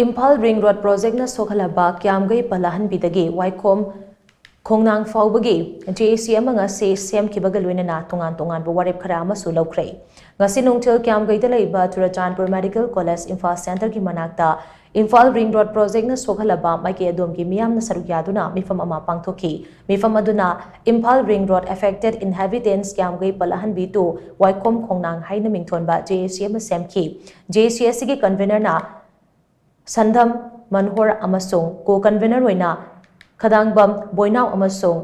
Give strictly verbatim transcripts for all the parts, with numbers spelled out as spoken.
Imphal ring road ꯄ꯭ꯔꯣꯖꯦꯛꯅ ꯁꯣꯛꯍꯜꯂꯕ ꯀ꯭ꯌꯥꯝꯒꯩ ꯄꯂꯥꯍꯟꯕꯤꯗꯒꯤ ꯋꯥꯏꯈꯣꯝ ꯈꯣꯡꯅꯥꯡ ꯐꯥꯎꯕꯒꯤ ꯖꯦ ꯑꯦ ꯁꯤ ꯑꯃ ꯉꯁꯤ ꯁꯦꯝꯈꯤꯕꯒ ꯂꯣꯏꯅꯅ ꯇꯣꯉꯥꯟ ꯇꯣꯉꯥꯟꯕ ꯋꯥꯔꯦꯞ ꯈꯔ ꯑꯃꯁꯨ ꯂꯧꯈ꯭ꯔꯦ꯫ ꯉꯁꯤ ꯅꯨꯡꯊꯤꯜ ꯀ꯭ꯌꯥꯝꯒꯩꯗ ꯂꯩꯕ ꯆꯨꯔꯆꯥꯟꯄꯨꯔ ꯃꯦꯗꯤꯀꯦꯜ ꯀꯣꯂꯦꯖ ꯏꯝꯐꯥꯜ ꯁꯦꯟꯇꯔꯒꯤ ꯃꯅꯥꯛꯇ ꯏꯝꯐꯥꯜ ꯔꯤꯡ ꯔꯣꯗ ꯄ꯭ꯔꯣꯖꯦꯛꯅ ꯁꯣꯛꯍꯜꯂꯕ ꯃꯥꯏꯀꯩ ꯑꯗꯣꯝꯒꯤ ꯃꯤꯌꯥꯝꯅ ꯁꯔꯨꯛ ꯌꯥꯗꯨꯅ ꯃꯤꯐꯝ ꯑꯃ ꯄꯥꯡꯊꯣꯛꯈꯤ꯫ ꯃꯤꯐꯝ ꯑꯗꯨꯅ ꯏꯝꯐꯥꯜ ꯔꯤꯡ ꯔꯣꯗ ꯑꯦꯐꯦꯛꯇꯦꯗ ꯏꯟꯍꯦꯕꯤꯇꯦꯟꯁ ꯀ꯭ꯌꯥꯝꯒꯩ ꯄꯂꯥꯍꯟꯕꯤ ꯇꯨ ꯋꯥꯏꯈꯣꯝ ꯈꯣꯡꯅꯥꯡ ꯍꯥꯏꯅ ꯃꯤꯡꯊꯣꯟꯕ ꯖꯦ ꯑꯦ ꯁꯤ ꯑꯃ ꯁꯦꯝꯈꯤ꯫ ꯖꯦ ꯑꯦ ꯁꯤ ꯑꯁꯤꯒꯤ ꯀꯟꯚꯦꯅꯔꯅ ꯁꯟꯙꯝ ꯃꯟꯍꯣꯔ ꯑꯃꯁꯨꯡ ꯀꯣ ꯀꯟꯚꯦꯅꯔ ꯑꯣꯏꯅ ꯈꯗꯥꯡꯕꯝ ꯕꯣꯏꯅꯥꯎ ꯑꯃꯁꯨꯡ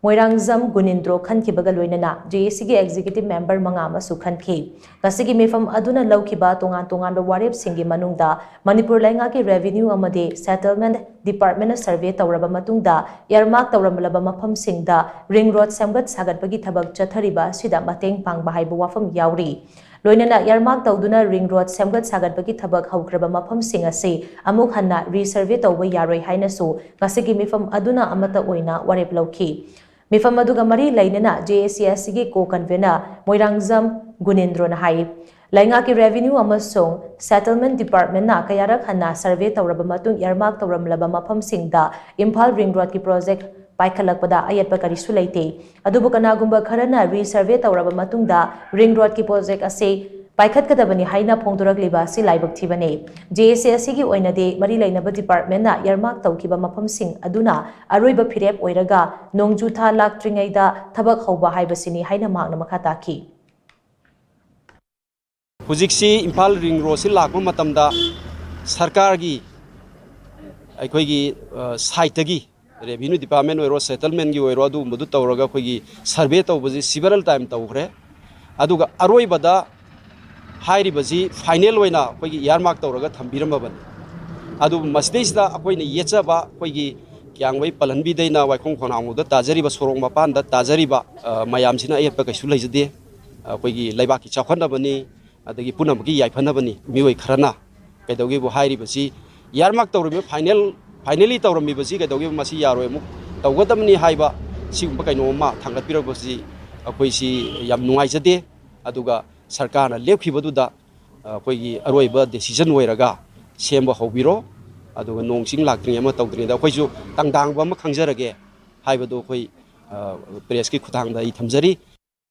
ꯃꯣꯏꯔꯥꯡꯖꯝ ꯒꯨꯅꯤꯟꯗ꯭ꯔꯣ ꯈꯟꯈꯤꯕꯒ ꯂꯣꯏꯅꯅ ꯖꯦ ꯑꯦ ꯁꯤꯒꯤ ꯑꯦꯛꯖꯤꯀ꯭ꯌꯨꯇꯤꯚ ꯃꯦꯝꯕꯔ ꯃꯉꯥ ꯑꯃꯁꯨ ꯈꯟꯈꯤ꯫ ꯉꯁꯤꯒꯤ ꯃꯤꯐꯝ ꯑꯗꯨꯅ ꯂꯧꯈꯤꯕ ꯇꯣꯉꯥꯟ ꯇꯣꯉꯥꯟꯕ ꯋꯥꯔꯦꯞꯁꯤꯡꯒꯤ ꯃꯅꯨꯡꯗ ꯃꯅꯤꯄꯨꯔ ꯂꯩꯉꯥꯛꯀꯤ ꯔꯦꯚꯤꯅ꯭ꯌꯨ ꯑꯃꯗꯤ ꯁꯦꯇꯜꯃꯦꯟꯠ ꯗꯤꯄꯥꯔꯠꯃꯦꯟꯠꯅ ꯁꯔꯚꯦ ꯇꯧꯔꯕ ꯃꯇꯨꯡꯗ ꯏꯌꯔꯃꯥꯔꯛ ꯇꯧꯔꯝꯂꯕ ꯃꯐꯝꯁꯤꯡꯗ ꯔꯤꯡ ꯔꯣꯗ ꯁꯦꯝꯒꯠ ꯁꯥꯒꯠꯄꯒꯤ ꯊꯕꯛ ꯆꯠꯊꯔꯤꯕ ꯑꯁꯤꯗ ꯃꯇꯦꯡ ꯄꯥꯡꯕ ꯍꯥꯏꯕ ꯋꯥꯐꯝ ꯌꯥꯎꯔꯤ꯫ ꯂꯣꯏꯅꯅ ꯏꯌꯔꯃꯥꯔꯛ ꯇꯧꯗꯨꯅ ꯔꯤꯡ ꯔꯣꯗ ꯁꯦꯝꯒꯠ ꯁꯥꯒꯠꯄꯒꯤ ꯊꯕꯛ ꯍꯧꯈ꯭ꯔꯕ ꯃꯐꯝꯁꯤꯡ ꯑꯁꯤ ꯑꯃꯨꯛ ꯍꯟꯅ ꯔꯤꯁꯔꯚꯦ ꯇꯧꯕ ꯌꯥꯔꯣꯏ ꯍꯥꯏꯅꯁꯨ ꯉꯁꯤꯒꯤ ꯃꯤꯐꯝ ꯑꯗꯨꯅ ꯑꯃꯠꯇ ꯑꯣꯏꯅ ꯋꯥꯔꯦꯞ ꯂꯧꯈꯤ꯫ ꯃꯤꯐꯝ ꯑꯗꯨꯒ ꯃꯔꯤ ꯂꯩꯅꯅ ꯖꯦ ꯑꯦ ꯁꯤ ꯑꯁꯤꯒꯤ ꯀꯣ ꯀꯟꯚꯦꯅꯔ ꯃꯣꯏꯔꯥꯡꯖꯝ ꯒꯨꯅꯦꯟꯗ꯭ꯔꯣꯅ ꯍꯥꯏ, ꯂꯩꯉꯥꯛꯀꯤ ꯔꯦꯚꯤꯅ꯭ꯌꯨ ꯑꯃꯁꯨꯡ ꯁꯦꯇꯜꯃꯦꯟꯠ ꯗꯤꯄꯥꯔꯠꯃꯦꯟꯠꯅ ꯀꯌꯥꯔꯛ ꯍꯟꯅ ꯁꯔꯚꯦ ꯇꯧꯔꯕ ꯃꯇꯨꯡ ꯏꯌꯔꯃꯥꯔꯛ ꯇꯧꯔꯝꯂꯕ ꯃꯐꯝꯁꯤꯡꯗ ꯏꯝꯐꯥꯜ ꯔꯤꯡ ꯔꯣꯗꯀꯤ ꯄ꯭ꯔꯣꯖꯦꯛ ꯄꯥꯏꯈꯠꯂꯛꯄꯗ ꯑꯌꯦꯠꯄ ꯀꯔꯤꯁꯨ ꯂꯩꯇꯦ꯫ ꯑꯗꯨꯕꯨ ꯀꯅꯥꯒꯨꯝꯕ ꯈꯔꯅ ꯔꯤꯁꯔꯚꯦ ꯇꯧꯔꯕ ꯃꯇꯨꯡꯗ ꯔꯤꯡ ꯔꯣꯗꯀꯤ ꯄ꯭ꯔꯣꯖꯦꯛ ꯑꯁꯤ ꯄꯥꯏꯈꯠꯀꯗꯕꯅꯤ ꯍꯥꯏꯅ ꯐꯣꯡꯗꯣꯔꯛꯂꯤꯕ ꯑꯁꯤ ꯂꯥꯏꯕꯛ ꯊꯤꯕꯅꯤ꯫ ꯖꯦ ꯑꯦ ꯁꯤ ꯑꯁꯤꯒꯤ ꯑꯣꯏꯅꯗꯤ ꯃꯔꯤ ꯂꯩꯅꯕ ꯗꯤꯄꯥꯔꯠꯃꯦꯟꯠꯅ ꯏꯌꯔꯃꯥꯔꯛ ꯇꯧꯈꯤꯕ ꯃꯐꯝꯁꯤꯡ ꯑꯗꯨꯅ ꯑꯔꯣꯏꯕ ꯐꯤꯔꯦꯞ ꯑꯣꯏꯔꯒ ꯅꯣꯡꯖꯨ ꯊꯥ ꯂꯥꯛꯇ꯭ꯔꯤꯉꯩꯗ ꯊꯕꯛ ꯍꯧꯕ ꯍꯥꯏꯕꯁꯤꯅꯤ ꯍꯥꯏꯅ ꯃꯍꯥꯛꯅ ꯃꯈꯥ ꯇꯥꯈꯤ꯫ ꯍꯧꯖꯤꯛꯁꯤ ꯏꯝꯐꯥꯜ ꯔꯤꯡ ꯔꯣꯗꯁꯤ ꯂꯥꯛꯄ ꯃꯇꯝꯗ ꯁꯔꯀꯥꯔꯒꯤ, ꯑꯩꯈꯣꯏꯒꯤ, ꯑ, ꯁꯥꯏꯠꯇꯒꯤ, ꯔꯦꯚꯤꯅ꯭ꯌꯨ ꯗꯤꯄꯥꯔꯠꯃꯦꯟ ꯑꯣꯏꯔꯣ, ꯁꯦꯇꯜꯃꯦꯟꯒꯤ ꯑꯣꯏꯔꯣ, ꯑꯗꯨꯒꯨꯝꯕꯗꯨ ꯇꯧꯔꯒ ꯑꯩꯈꯣꯏꯒꯤ ꯁꯔꯚꯦ ꯇꯧꯕꯁꯤ ꯁꯤꯚꯔꯦꯜ ꯇꯥꯏꯝ ꯇꯧꯈ꯭ꯔꯦ꯫ ꯑꯗꯨꯒ ꯑꯔꯣꯏꯕꯗ ꯍꯥꯏꯔꯤꯕꯁꯤ ꯐꯥꯏꯅꯦꯜ ꯑꯣꯏꯅ ꯑꯩꯈꯣꯏꯒꯤ ꯏꯌꯥꯔꯃꯥꯔꯛ ꯇꯧꯔꯒ ꯊꯝꯕꯤꯔꯝꯃꯕꯅꯤ꯫ ꯑꯗꯨꯕꯨ ꯃꯁꯤꯗꯩꯁꯤꯗ ꯑꯩꯈꯣꯏꯅ ꯌꯦꯠꯆꯕ, ꯑꯩꯈꯣꯏꯒꯤ ꯀ꯭ꯌꯥꯝꯒꯩ ꯄꯜꯍꯟꯕꯤꯗꯩꯅ ꯋꯥꯏꯈꯣꯡ ꯈꯣꯡꯅꯥꯡ ꯐꯥꯎꯗ ꯇꯥꯖꯔꯤꯕ, ꯁꯣꯔꯣꯛ ꯃꯄꯥꯟꯗ ꯇꯥꯖꯔꯤꯕ, ꯑ, ꯃꯌꯥꯝꯁꯤꯅ ꯑꯌꯦꯠꯄ ꯀꯩꯁꯨ ꯂꯩꯖꯗꯦ꯫ ꯑꯩꯈꯣꯏꯒꯤ ꯂꯩꯕꯥꯛꯀꯤ ꯆꯥꯎꯈꯠꯅꯕꯅꯤ, ꯑꯗꯒꯤ ꯄꯨꯝꯅꯃꯛꯀꯤ ꯌꯥꯏꯐꯅꯕꯅꯤ꯫ ꯃꯤꯑꯣꯏ ꯈꯔꯅ ꯀꯩꯗꯧꯒꯦꯕꯨ ꯍꯥꯏꯔꯤꯕꯁꯤ, ꯏꯌꯥꯔꯃꯥꯔꯛ ꯇꯧꯔꯝꯃꯤꯕ, ꯐꯥꯏꯅꯦꯜ, ꯐꯥꯏꯅꯦꯜꯂꯤ ꯇꯧꯔꯝꯃꯤꯕꯁꯤ ꯀꯩꯗꯧꯒꯦꯕꯨ ꯃꯁꯤ ꯌꯥꯔꯣꯏ, ꯑꯃꯨꯛ ꯇꯧꯒꯗꯕꯅꯤ ꯍꯥꯏꯕ ꯁꯤꯒꯨꯝꯕ ꯀꯩꯅꯣ ꯑꯃ ꯊꯥꯡꯒꯠꯄꯤꯔꯛꯄꯁꯤ ꯑꯩꯈꯣꯏꯁꯤ ꯌꯥꯝ ꯅꯨꯡꯉꯥꯏꯖꯗꯦ꯫ ꯑꯗꯨꯒ ꯁꯔꯀꯥꯔꯅ ꯂꯦꯞꯈꯤꯕꯗꯨꯗ, ꯑ, ꯑꯩꯈꯣꯏꯒꯤ ꯑꯔꯣꯏꯕ ꯗꯤꯁꯤꯖꯟ ꯑꯣꯏꯔꯒ ꯁꯦꯝꯕ ꯍꯧꯕꯤꯔꯣ꯫ ꯑꯗꯨꯒ ꯅꯣꯡ ꯆꯤꯡ ꯂꯥꯛꯇ꯭ꯔꯤꯉꯩ ꯑꯃ ꯇꯧꯗ꯭ꯔꯤꯉꯩꯗ ꯑꯩꯈꯣꯏꯁꯨ ꯇꯪꯗꯥꯡꯕ ꯑꯃ ꯈꯪꯖꯔꯒꯦ ꯍꯥꯏꯕꯗꯨ ꯑꯩꯈꯣꯏ, ꯑ, ꯄ꯭ꯔꯦꯁꯀꯤ ꯈꯨꯠꯊꯥꯡꯗ ꯑꯩ ꯊꯝꯖꯔꯤ꯫